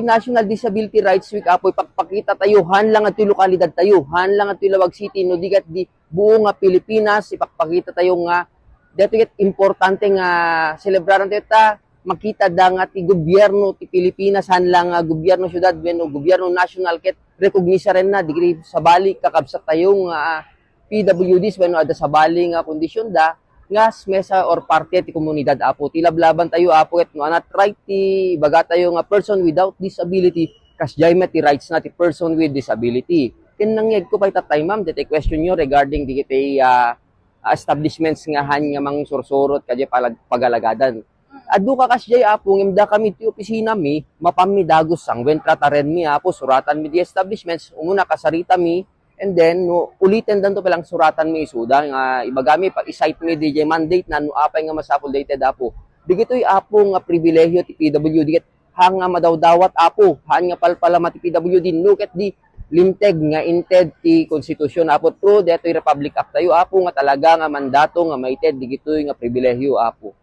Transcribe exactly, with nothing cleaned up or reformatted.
National Disability Rights Week, Apo, ipakpakita tayo, han lang adtoy lokalidad tayo, han lang adtoy Laoag City, no di ket di buo nga Pilipinas, ipakpakita tayo nga daytoy ket importante nga selebraran tayo ta makita da nga ti gobyerno ti Pilipinas, han lang nga gobyerno syudad wenno gobyerno nasyonal ket rekognisarenna, dagiti sabali kakabsat tayo nga P W Ds wenno adda sabali nga kondisyon da, nga mesa or parte ti komunidad, Apo. Ti lablaban tayo, Apo, ket no ania ti right ti ibaga tayo nga person without disability, kasdiay met ti rights na ti person with disability. Ken nangyegko pay tatay, ma'am, daytoy question nyo regarding dagiti, ah, ah, establishments nga han nga mangsursurot kadiay palag-, pagalagadan. Adu ka kasdiay, Apo, ngem da kami ti opisina mi, mapan mi dagus sangwen, trataren mi, Apo, suratan mi di establishments, umuna kasarita mi, and then, no, uliten danto palang suratan mi isuda, nga ibaga mi, pa-cite mi di jay mandate na, no, apay nga masapul daytoy, Apo. Dagitoy, Apo, nga pribilehiyo ti P W D ket han nga madawdawat, Apo, han nga palpalama ti P W D, no, ket di linteg nga inted ti konstitusyon, Apo, through daytoy Republic Act tayo, Apo, nga talaga nga mandato nga maited dagitoy nga pribilehiyo, Apo.